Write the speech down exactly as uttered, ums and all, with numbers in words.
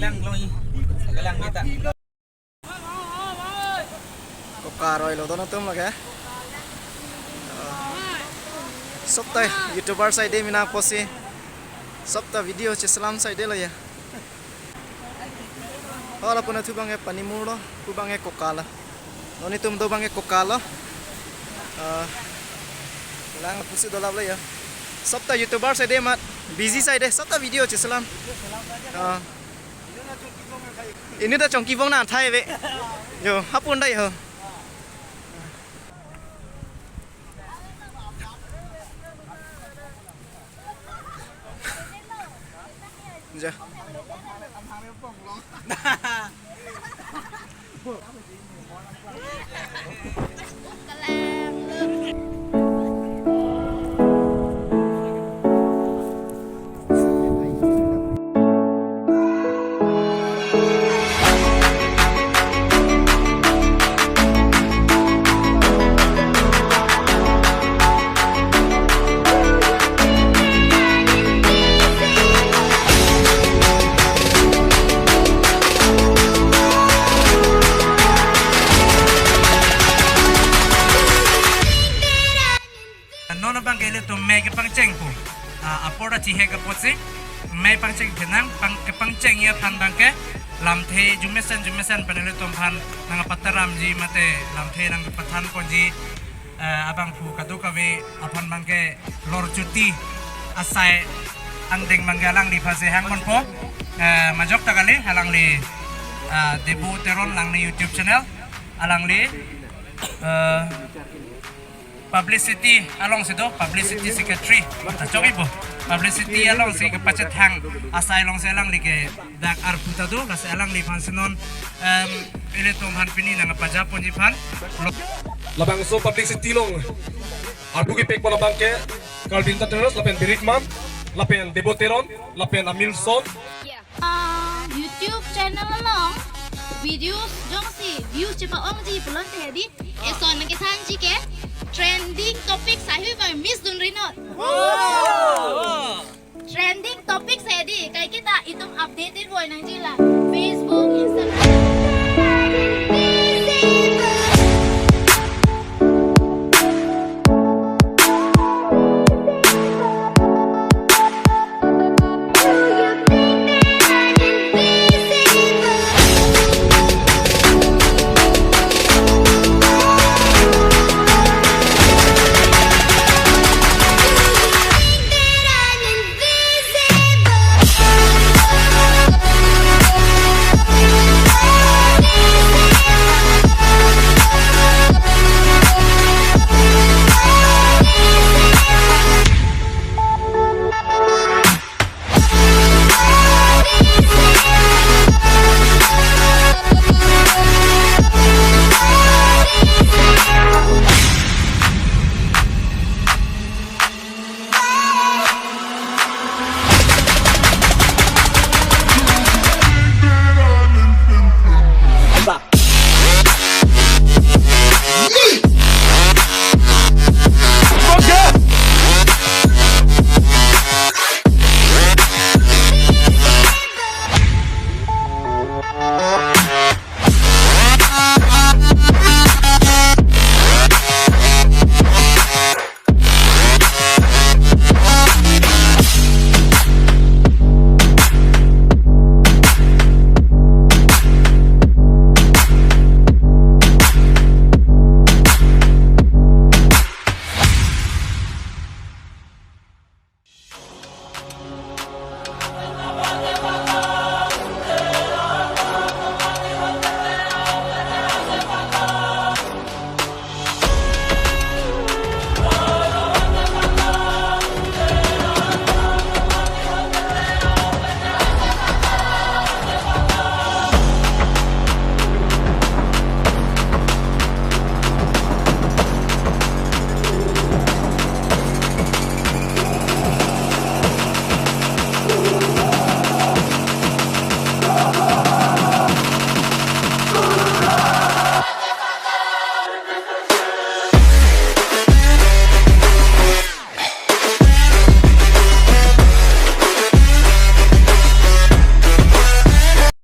Lang long i. Lang mita. Koka roi lo don atum lake. Sopta YouTuber saide mina posi. Sopta video cheselam saide lo ya. Hala puna thu bangke panimur lo, thu bangke koka lo. Non itum do bangke koka lo. Ah, lang pusi dolap lo ya. Sopta YouTuber saide mat busy saide, sopta video cheselam. Ah. Ini ta chongki bong na thai ve. Jo, hapun dai ho. Ja. Non abangke ilitum mei kepangcheng pu. Ah, apor ta chihek apotsi mei pangcheng penang, pang, kepangchengji aphan bangke lamthe jumesen jumesen pen ilitum aphan nangpataramji mate lamthe nangpathan ponji, eh, abangphu kadokave aphan bangke lorchuti asai angdeng bangke alangliphan si hang ponpo. Eh, majok ta kali alangli, ah, Debu Teron alangli YouTube channel alangli, eh, publicity alongsi do, publicity secretary. Ta chokji pu. Publicity alongsi kepachethang asai alongsi alangli ke dak arpu ta do, lasi alangliphan si non, em, ilitum aphan pini nangpaja ponji aphan. Lo- Labangso publicity along arpu kepek pon abangke Calvin Tateros lapen Birik Mam lapen Debu Teron lapen Amilson. Ah, YouTube channel along videos jongsi views chepa-ongji pulote hedi, eson nangkethanji ke trending topic sahui bai miss dunri non. Trending topic hedi, kaike ta itum updated voi nangji la.